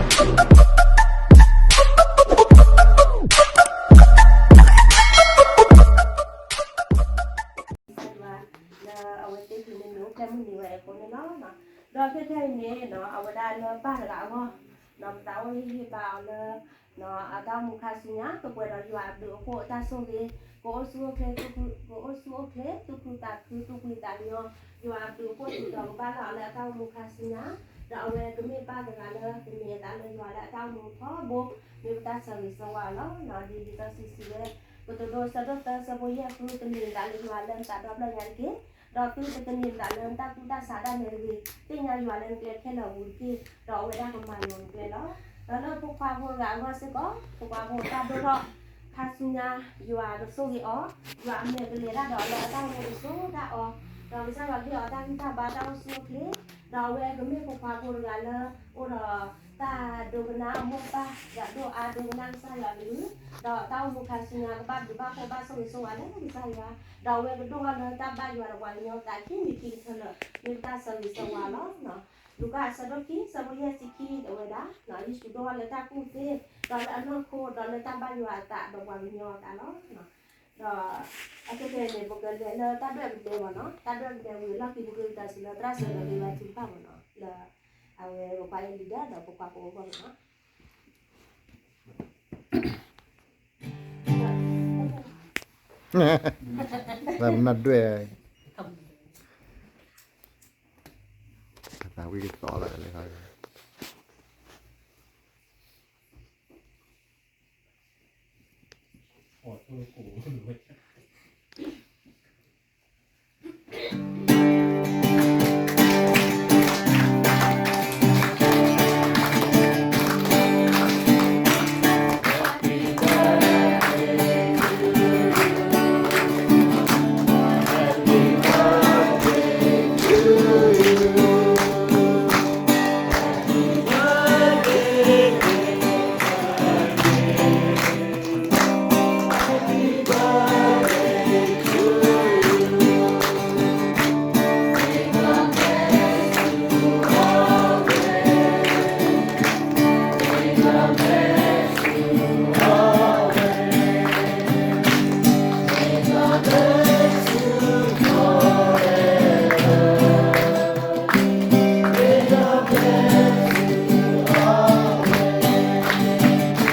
ယွၤ လၢအဝဲသ့ၣ်ဖဲန့ၣ်န့ၣ် အိၣ်ဖျဲၣ်မုၢ်နံၤဝဲအဃိန့ၣ်လီၤ. ဒီးခဲခဲအံၤန့ၣ် အဝဲဒၣ်လၢပၢ်တဂၤအဂီၢ် ပသးအိၣ်ဟ့ၣ်ဂံၢ်ဟ့ၣ်ဘါအီၤလၢ အတၢ်အိၣ်မူခါဆူညါ ကပှဲၤဒီးယွၤအဘျုးအဖှိၣ်အတၢ်ဆိၣ်ဂ့ၤ ကအိၣ်ဆူၣ်အိၣ်ချ့ ကအိၣ်ဆူၣ်အိၣ်ချ့ သူၣ်ခုသးခု သူၣ်ဖှံသးညီ ယွၤအဘျုးအဖှိၣ်စံးထီၣ်ကဘၣ်လၢအီၤလၢအတၢ်အိၣ်မူခါဆူညါ ဒီးအဝဲကမ့ၢ်ပၢ်တဂၤလၢကမ့ၢ်အသးလၢယွၤလၢအတၢ်အိၣ်မူထီဘိ မ့ၢ်ပတၢ်ဆၢဂ့ၤဆၢဝါအီၤလီၤ. ဒ်လံာ်စီဆှံစံးဝဲ ကတိၤဒိ ဆၢဒိၣ်သၢ ဆၢဖိယဲၢ် သုတမ့ၢ်အသးလၢယွၤလၢနသးဒီဖျၢၣ်ညါတက့ၢ်. ဒီးသုတမ့ၢ်အသးလၢနတၢ်ကူၣ်တၢ်ဆးတၢ်မဲာ်တဂ့ၤ, သ့ၣ်ညါယွၤလၢနကျဲခဲလၢာ်အပူၤတက့ၢ်, ဒီးအဝဲဒၣ်ကမၤလိၤနကျဲလီၤ. ဒီးလၢဖိခွါဖိတဂၤအဂီၢ်စ့ၢ်ကီး, ဖိခွါဖိတၢ်ဒိၣ်ထီၣ် ခါဆူညါ ယွၤကဆိၣ်ဂ့ၤအီၤ, ယွၤအမဲာ်ကလဲၤတၢ်ဒီးလၢအတၢ်အိၣ်မူကဆိၣ်တၢ်အီၤ, ဒီးကစၢ်ယွၤဟ့ၣ်အီၤတၢ်ဂံၢ်တၢ်ဘါတၢ်အိၣ်ဆူၣ်အိၣ်ချ့, ဒီးအဝဲကမ့ၢ်ဖိခွါဖိတဂၤလၢ အိၣ်ဒီးတၢ်ဒိကနၣ်အမိၢ်ပၢ် ဒီးဒိၣ်အါဒိကနၣ်ကစၢ်ယွၤကလုၢ်, ဒီးတၢ်အိၣ်မူခါဆူညါကဘၣ်ဘျုးဘၣ်ဖှိၣ်ဘၣ်ဆိၣ်ဂ့ၤဆိၣ်ဝါလၢကစၢ်ယွၤ, ဒီးအဝဲကဒိၣ်ထီၣ်လၢတၢ်ဘၣ်ယွၤဒီးပှၤကညီသးခံမံၤခံကတၢၢ်လၢ မ့ၢ်ပတၢ်ဆၢဂ့ၤဆၢဝါလီၤ. လူၤကၣ်အဆၢဒိၣ်ခံ ဆၢဖိယဲၢ်ဆံခံ တဲဝဲဒၣ်, ယ့ၣ်ၡူးဒိၣ်ထီၣ်လၢတၢ်ကူၣ်သ့, ဒီးလၢအနီၢ်ခိဒီးလၢတၢ်ဘၣ်ယွၤအသးဒီးပှၤကညီအသးလီၤ. ဒီးအခဲခဲအံၤန့ၣ် ပကလဲၤလၢတၢ်ဒွဲၣ်အကဒဲမ့ၢ်နီၤ, တၢ်ဒွဲၣ်အက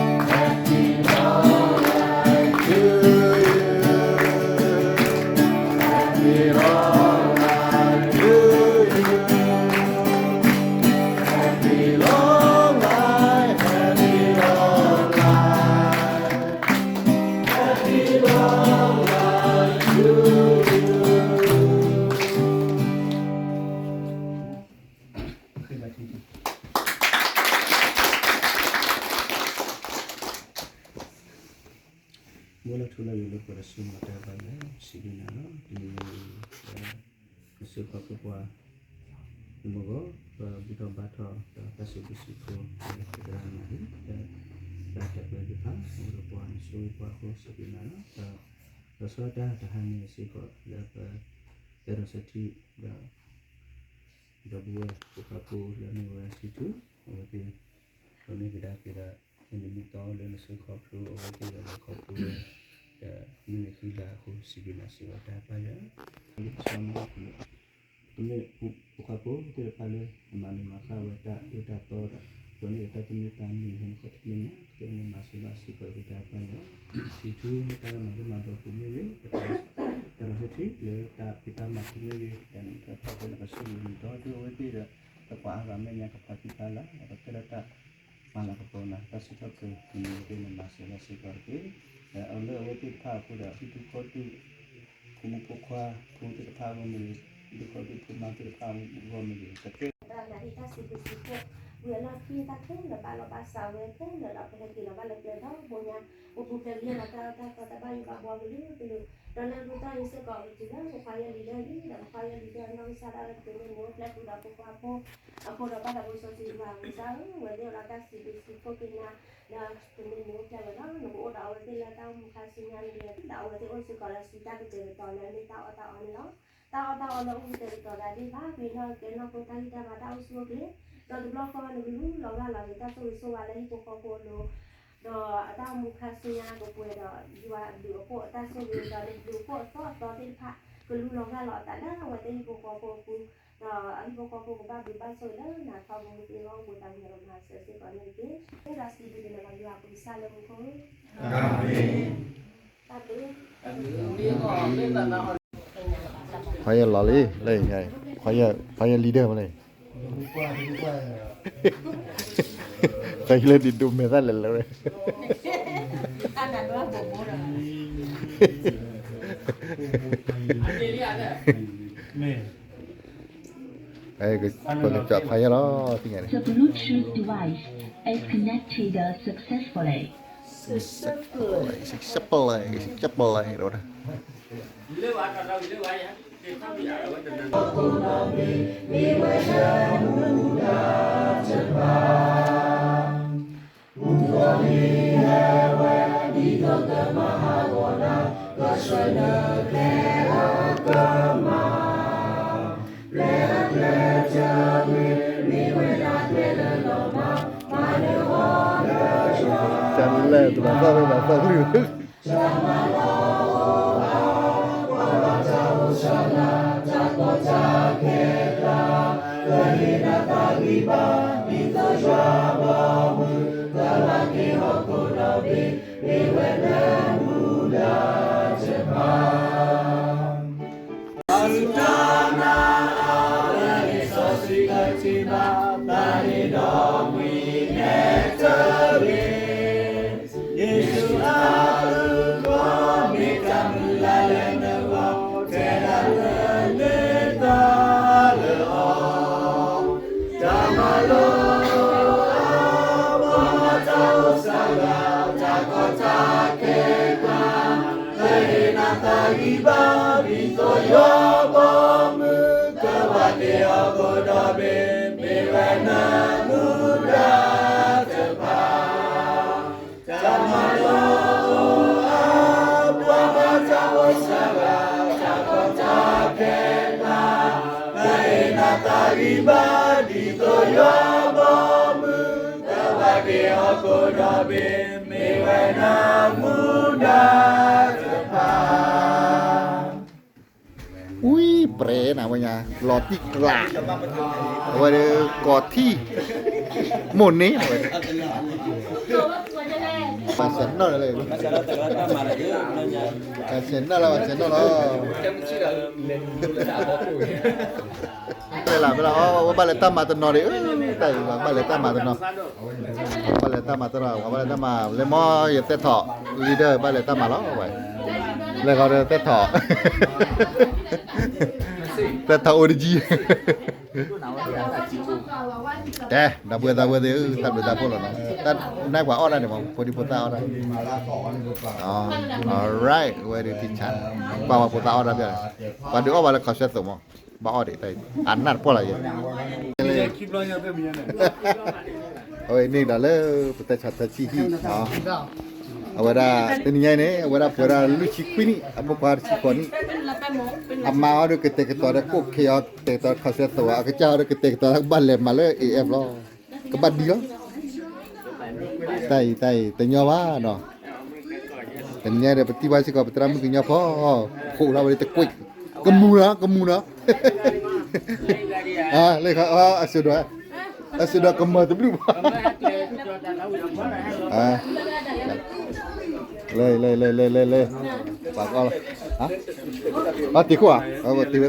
ဒဲဝံၤအလီၢ်ခံ ပကဂုာ်ကျဲးစၢးလၢသရၣ်စၢၤဒီးက့ၤဝဲထုကဖၣ်မ့ၢ်နီၤ, လၢအဝဲပပှၤအဲၣ်လံၤဒၢဒီးပပှၤဖိအဂီၢ်မ့ၢ်နီၤ. တၢ်ဒွဲၣ် သးဝံၣ်ကသီလီၤလၢ မုၢ်လၢ်ထူလၢ်ယိာ်လၢပှၤတစိၤမၤတၢ်ဘၣ်လဲၣ် စံးဘျုးနၤလီၤ. တနံၤညါအံၤ လၢနစုခီဖျိပှၤ နမုၢ်ဂီၢ် ပဘုၣ်ထီၣ်ဘါထီၣ်ဒီးတၢ်စံးဘျုးစံးဖှိၣ် လၢပသရၣ်မုၣ်အံၤ လၢတၢ်တဲပျဲသ့ၣ်တဖၣ် အိၣ်ဒီးပှၤနဆိၣ်ဂ့ၤပှၤအဃိ စံးဘျုးနၤလီၤ. ဒီးလီၤဆီဒၣ်တၢ်တဟါန့ၣ်စ့ၢ်ကီး လၢပ အဲၣ်ဒိးဆၢထံၣ်ဒီး ဒီပုၢ်ဝဲၢ်ဖိခွါဖိလၢမ့ၢ်ဝဲစံထူ အဝဲသ့ၣ် ပမ့ၢ်ကဒါက့ၤဒီး မုၢ်နံၤမုၢ်သီလၢနစုခီဖျိအဝဲသ့ၣ်ဒီးလၢခီဖျိဝဲ ဒီးမုၢ်နံၤဃံလၤအဃိ စံးဘျုးနၤစ့ၢ်ကီးတၢ်ပၢ်ယွၤ လၢကစၢ်မုၢ်လၢ် ပမ့ၢ်ဖိခွါဖိသ့ၣ်တဖၣ်လၢ အမၤနၢၤမၤဃၣ်ဝဲတၢ်အၢတၢ်သီဒီး ဒိးန့ၢ်က့ၤတၢ်သန့ၤသးမုာ်ဟဲနခီၣ်ထံးန့ၣ် ကဲန့ၣ်မၤစၢၤဘၣ်စ့ၢ်ကီးက့ၤတၢ်ပၢ်ယွၤ စံထူမ့ၢ်တၢ်လၢမၤလိမၤဒိးပူၤမ့ၢ်ဂ့ၤ တၢ်လီၤဟဲထံလၢတၢ်ဖံးတၢ်မၤပူၤမ့ၢ်ဂ့ၤ တၢ်နံၤတၢ်ဖီၣ်ကဲန့ၣ်ကဆိၣ်ဂ့ၤမုၢ်ဒီဒိၣ်အဝဲသ့ၣ်ဒီး တပှၤအါဂၤမဲာ်ညါကဖးသံဖးလၢ ဒီးကဲလၢတၢ် မၤလၤကပီၤနၤ တၢ်စံးထီၣ်ပတြၢၤ မုၢ်နံၤသ့ၣ်န့ၣ် မၤစၢၤဘၣ်စ့ၢ်ကီးတက့ၢ်. ဒီးအဝဲလၢအဝဲသ့ၣ်တဖၣ်အဃိဒီး ဟံၣ်ဒူၣ်ဃီဒူၣ် ဖိမုၣ်ဖိခွါ ဖိသ့ၣ်တဖၣ်အဂီၢ်မ့ၢ်ဂ့ၤ, ဟံၣ်ဒူၣ်ဃီဒူၣ်ဖိမါသ့ၣ်တဖၣ်အဂီၢ်မ့ၢ်ဂ့ၤ, ကကဲ တၢ်နးဟ့ၣ်တၢ်စံးဘျုးစံးဖှိၣ် ဝံၤအလီၢ်ခံတၢ်ခဲလၢာ်ဘၣ်လီၢ်ဘၣ်စးဝဲခဲလၢာ်ဒီး ပဟဲက့ၤလီၤဘၣ်လၢကျဲဒီဘိညါ ပပူၤဖျဲးကယဲၢ်လီၤတၢ်အၢတၢ်သီတၢ်ဘၣ်ယိၣ်ဘၣ်ဘှီကလုာ်ကလုာ် ဒီးလၢအပူၤတၢ်အံၤစ့ၢ်ကီး ပတုၤလၢပခွါယဲၢ်လံၤဒၢလံ ဒီးပခွါယဲၢ်လံၤဒၢအနီၢ်ကစၢ်ဒၣ်ဝဲတက့ၢ်န့ၣ် အိၣ်ဖျဲၣ်ဃုာ်ဒီးဖိခွါဖိ အဃိဒီးဘၣ်သးဖိစီဆှံယွၤအကစၢ်ဧၢ, ဝဲသ့ၣ်အိၣ်ဒီးတၢ်စံးဘျုးစံးဖှိၣ်က့ၤနၤ လၢတနံၤန့ၣ်အိၣ်ဖျဲၣ်ဝဲလီၤ. နကအိၣ်ဒီးအဝဲသ့ၣ်လၢတၢ်အိၣ်မူခါဆူညါန့ၣ် ဒီးအဝဲသ့ၣ်အိၣ်စ့ၢ်ကီးလၢစုတၢ်ကတဲာ်ကတီၤလၢအမ့ၢ်တၢ်အီၣ်တၢ်အီန့ၣ်လီၤ. တၢ်အီၣ်တၢ်အီလၢအိၣ်ကတဲာ်ကတီၤဒၣ်သ့ၣ်တဖၣ် ပှ့ၤနီၣ်ကဲနီၢ်ခိတၢ်ဂံၢ်တၢ်ဘါတၢ်အိၣ်ဆူၣ်အိၣ်ချ့ ဒီးတဘျီဃီနကလူလီၤဂာ်လီၤန့ၣ် တၢ်ဆိၣ်ဂ့ၤဆိၣ်ဝါလၢဟံၣ်ဖိဃီဖိအလိၤ, ဒီးအတၢ်အိၣ်မူခါဆူညါကပှဲၤဒီး ယွၤအဘျုးအဖှိၣ်အတၢ်ဆိၣ်ဂ့ၤ ဒီးနဘျုးဖှိၣ်အသီအသီသ့ၣ်တဖၣ် ကလူလီၤဂာ်လီၤအသးလၢအဝဲသ့ၣ်ဟံၣ်ဖိဃီဖိအပူၤ, ဒီးအဟံၣ်ဖိဃီဖိကဘၣ်ဘျုးဘၣ်ဆိၣ်ဂ့ၤလၢနၤထီဘိသ့ၣ်အဂီၢ် အိၣ်ဘှံးသးကညီၤဒီးမၤစၢၤစ့ၢ်ကီးန့ၣ်တက့ၢ်. ဒီးစံးဘျုးက့ၤနၤလီၤယွၤပကစၢ်လၢမူခိၣ် ခွါယဲၢ်လီၤလံ, လၢ, ခွါယဲၢ် ခွါယဲၢ် leader မးလံ, ခွါယဲၢ်လၢဒ်ဒိးမဲာ်သၣ်လဲၤလၢဝဲ, ပကစၢ်ခွါယဲၢ်လီၤ, သ့ၣ်ညါန့ၣ် The Bluetooth device is connected successfully. Successfully, successfully, successfully တၢ်လဲၣ်တဘၣ်သီၣ်ဝဲဘၣ်သီၣ်ကလုၢ် ယ့ၣ်ၡူးအကလုၢ်မ့ၢ်တၢ်မုၢ်လၢ်လၢနဂီၢ်, တဲဒၣ်လၢနသးလၢအီၤ, တၢ်မၤလိာ်အပှၤမၤတၢ်အိၣ်စၢ်ဂၤ, တၢ်ကီတၢ်ခဲကျါ, ပဟ့ၣ်နၤတၢ်ဂံၢ်ဘါ, ဒ်သိးယွၤဘီမုၢ်ကဝၤတ့ၢ်အီၤကိးဒီဘ့ၣ်, မ့ၢ်ဝဲနမူဒါတဖၣ် တၢ်မၤလိာ်အပှၤမၤတၢ်အိၣ်စၢ်ဂၤ, တၢ်ကီတၢ်ခဲကျါ, ပဟ့ၣ်နၤတၢ်ဂံၢ်ဘါ, ဒ်သိးယွၤဘီမုၢ်ကဝၤတ့ၢ်အီၤကိးဒီဘ့ၣ်, မ့ၢ်ဝဲနမူဒါတဖၣ် ဝံၣ်ပြဲနၤဝဲညါ လီၤတံၢ်ကျး, အဝဲဒီးကီၢ်ထံၣ်, မိၢ်န့ၢ်ဝဲ, ပှၤဆဲးနီၣ်လၢ, ပှၤဆဲးနီၣ်လၢ, ပှၤဆဲးနီၣ်လီၤ, ဝဲဘၣ်လဲၤတၢ်မၤတနီၤဒံး, တၢ်အံၤဘၣ်လဲၤတၢ်မၤတနီၤ ဘၣ်လဲၤတၢ်မၤတနီၤ, ဘၣ်လဲၤတၢ်မၤ, လဲၤမ့ၢ်ယသဲထီၣ်, leader ဘၣ်လဲၤတၢ်မၤလီၤဝဲ, လဲၤဃီဒီးသဲထီၣ်, သဲထီၣ်အိၣ်တကံၢ်, ကဲ, ဒီပုၢ်ဝဲၢ်သးဝဲသ့ၣ်ဧၢ, တၢ်ဘျုးတၢ်ဖှိၣ်လီၤနီၤ, တၢ်နၢ်ပှၤအီၣ်ဒၣ်န့ၣ်မး, ဖိဒံဖိသၣ်အီၣ်ဒၣ်, အဝဲဒၣ်ထံဆါ, ကွၢ်ဝဲဖိသၣ်အီၣ်ဒၣ်ဖဲန့ၣ်, ပှၤဒုးအီၣ်ဘၣ်လၢခီၣ်ဆၢသိးမး, ဘၣ်အီၣ်ဒံးတၢ်အံၤ, အနၢ်တပှီၢ်လၢယဲ အဝဲန့ၣ်ဒီးလၢ ပတဲဆါထၢဆံဟံၣ်, အဝဲဒၣ် တနံၤညါအံၤန့ၣ် အဝဲဒၣ်ပှဲၤဒၣ်လွံၢ်ဆံခွံနံၣ် အဖိခွါတဆံဃိးနံၣ်, အမါအီၤဒီးကတဲာ်ကတီၤဒီးကိးခ့အီၤ ကတဲာ်ကတီၤခီၣ်ဆၢသိးအီၤ အကစၢ်အီၤဒီးကတဲာ်ကတီၤကဘၣ်လဲၤမၤလၢ A F လီၤ, ကဘၣ်ဒံလီၤ, တၢ်အံၤ တၢ်အံၤ တညီဘၣ်နီၤ တနံၤညါဒီး ပတံၢ်ဘၣ်စ့ၢ်ကီး ပသရၣ်မုၣ်ကညီဖီ, ဖှိၣ်လီၤဝဲလၢတကွံာ်, ကမူၤနီၤ ကမူၤနီၤ, အစိဒိၣ်, အစိဒိၣ်ကမၤတဘျုးဘၣ်, လဲၤလဲၤလဲၤလဲၤလဲၤလဲၤ, ပှၤကအီၣ်လီၤ, အတံၤခိၣ်ဧါ, တံၤဝဲသ့ၣ်,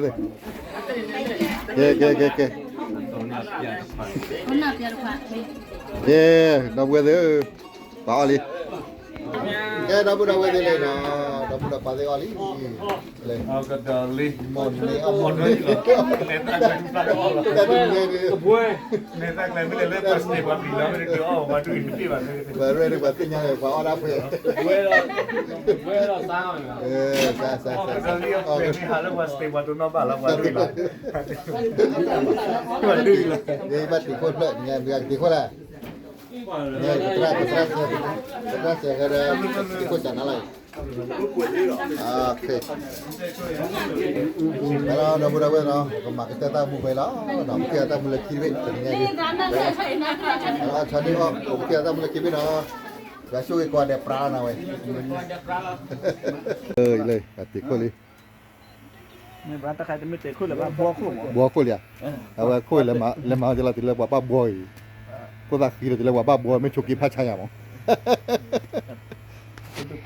ကဲကဲကဲကဲ, ကဲ, ဒီပုၢ်ဝဲၢ်သ့ၣ်ဧၢ, ပှၤအီၣ်လံ, ကဲ ဒီပုၢ်ဒီဝဲၢ်သ့ၣ်လဲၣ်နီၤ, ဒီပုၢ်ဒီပၢ်သ့ၣ်အီၣ်လံ, လဲၤ, မ့ၢ်အီၣ်မ့ၢ်လံ, တၢ်တနံၤညါအံၤ, မ့ၢ်တၢ်ကျဲမ့ၢ်လဲၤလၢပှၤစတ့းပှၤပျံၤလီၤ မ့ၢ်တက့ၤအီၣ်ပှၤဒုးအံၤတဘ့ၣ်ဘၣ်, ပှၤရဲၣ်ဒီးပှၤသ့ၣ်ညါန့ၣ် ပှၤအီၣ်ဒၣ်ဖဲ, စးစးစး, ပှၤစတ့းပှၤတနီၤဘၣ်လီၤ ပှၤဒုးလီၤ, ပှၤဒုးလီၤ, ဘၣ်တံၤခိၣ်ဖျၢၣ်, ကတံၤခိၣ်လၢ ကတၢ်စဲးဃဲဒီး တံၤခိၣ်စးနါလီၤ, ဒီပုၢ်ဒီဝဲၢ်နီၤ ကမၤကတၢၢ်တၢ်မူဝဲလီၤနီၤ ပကဲတၢ်မူလၢခံတဘ့ၣ် တနံၤညါအံၤ ဆီဒံၣ်အီၣ် ပကဲတၢ်မူလၢခံဘ့ၣ်နီၤ ယွၤဆိၣ်ဂ့ၤကိးဂၤဒဲးပြးလီၤနၤဝဲ လၢ အတံၤခိၣ်လံ ဘှီခိၣ်လံဧါ အဝဲခိၣ်လၢမၤကလီၤတုၤလၢပှၤဘၣ်ဘှီအံၤ ခိၣ်သၣ်ဃံလီၤတုၤလၢပှၤဘၣ်ဘှီမ့ၢ်ဆိးက့ဖးဆါယၤမး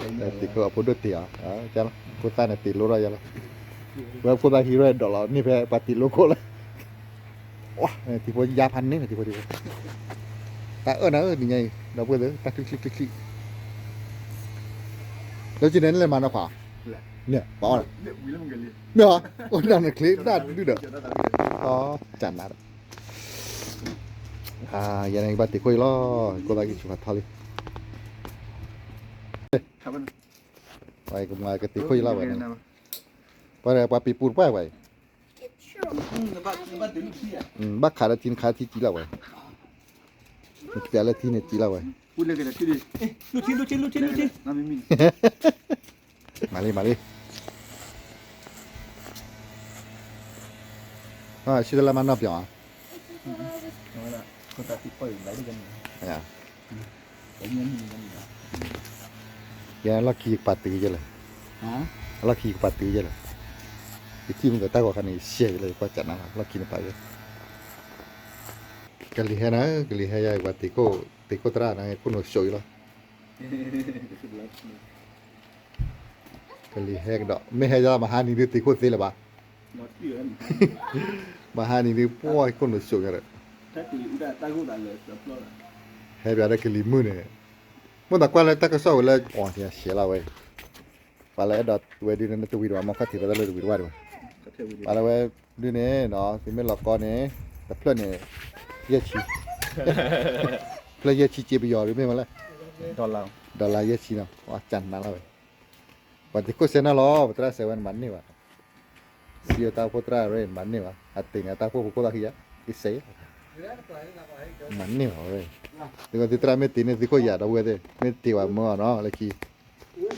တံၤခိၣ်အဖိဒိၣ်တ့ၢ်အီၤ ဖိသၣ်န့ၣ်တ့ၢ်လိထီၣ်ယၤလီၤ ဝဲဖိသၣ်ဟံးရဲၣ်ဒိးလီၤန့ၢ်ဖဲပှၤတ့ၢ်လိခိၣ်လၢ တံၤဖိယါဖးန့ၣ် တံၤဖိတံၤဖိ တၢ်အၢၣ်နၤဧၢ နံၤညါအံၤ ဒီပုၢ်ဝဲၢ်သ့ၣ် တၢ်ချံချံချံချံ လၢကန့ၣ်နလဲၤမၤနီၤခွါ န့ၣ် ပှၤအီၣ်လၢ မ့ၢ်ဟီ အိၣ်ဒီးနချ့ဒၣ်ဒုဒီး ကနၤဒီး ယၤန့ၣ်ဘၣ်တံၤခိၣ်အံၤလီၤ ကိးသးက့ၤဆူးဖးထီလံ ပှၤကမၤကတံၤခိၣ်အံၤလီၤဝဲန့ၣ် ပှၤပှၤပံၤပူၤတပှၢ်ဝဲအံၤ ဘၣ်ခးဒီးထံနခးထံကံလီၤဝဲ နကပျးလၢထံန့ၣ်ကံလီၤဝဲ မၤလံ မၤလံ ဆံတလါမၤနီၢ်ပျီၤဧါ ယလီၢ်ခံယကပာ်တုၤယဲလၢ လီၢ်ခံယကပာ်တုၤယဲလၢ ယထံၣ်မ့ၢ်ကတၢ်ဂီၤခါန့ၣ် ယရှဲယဲလၢ ယကွၢ်ကနၤလီၤ လီၢ်ခံန့ၣ်ပာ်ယဲ ကလံၤဟဲနၤ ကလံၤဟဲယၤ ပှၤတံၤခိၣ် တံၤခိၣ်သရၣ်န့ၣ် ခိၣ်နူာ်စိးအံၤလီၤ ကလံၤဟဲကဒီး မ့ၢ်ဟဲယၤ မဟါနံၤဒုးတံၤခိၣ်သ့လၢၤဘၣ် မဟါနံၤဒုး ပှၢ်ခိၣ်နူာ်စိးညါဒီး ဟဲပၠးဒီးကလံၤမုၢ်န့ၣ် မိၢ်သးကွၢ်လၢတၢ်ကစီၣ်ဝဲလၢ အီၤတၢ်ရှဲလီၤဝဲ ပှၤလၢအဲၣ်ဒိးဝဲဒုးန့ၣ် တဝံၤတဝါ မ့ၢ်ခီၣ်ထံးပှၤတၢ်လၢတဝံၤတဝါဒံးဘၣ် ပှၤလၢဝဲဒုးန့ၣ်နီၤ သုမ့ၢ်လီၤကီန့ၣ် တဖျၢၣ်န့ၣ် ယဲၢ်ဆံ ဖျၢၣ်ယဲၢ်ဆံ စ့ပယီၤဒုးမ့ၢ်ဝဲလဲၣ် dollar ယဲၢ်ဆံနီၤ ကနၤလီၤဝဲ ပှၤတံၤခိၣ်စဲးနၤလီၤ ပသရၣ်စဲးဝဲန့ၣ်မၤန့ၢ်ဘၣ် စံးအတၢ်အိၣ်ဖှိၣ်သရၣ်ရ့ၣ်မၤန့ၢ်ဘၣ် အတ့ၢ်န့ၣ်အတၢ်အိၣ်ဖှိၣ်ပခိၣ်သၣ်ခံယါ ကစဲး မၤန့ၢ်ဘၣ်ဝဲ သုသရၣ်မ့ၢ်တ့ၢ်န့ၢ်သုးခိၣ်ယၤဒီပုၢ်ဝဲၢ်သ့ၣ် မ့ၢ်တ့ၢ်ဘၣ်မၢအီၤနီၤ လၢခံ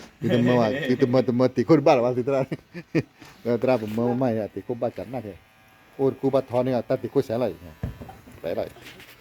သုတမၢဘၣ် သုတမၢတမၢတံၤခိၣ်တဘၣ်လၢၤဘၣ် သုသရၣ် သရၣ်ပမၢမးအံၤ အတံၤခိၣ်ဘၣ်ကနၣ်ခဲ အိၣ်တကူဘၣ်ထီန့ၢ်အတၢ်တံၤခိၣ်စဲးလီၤအံၤ ပျဲလီၤအံၤ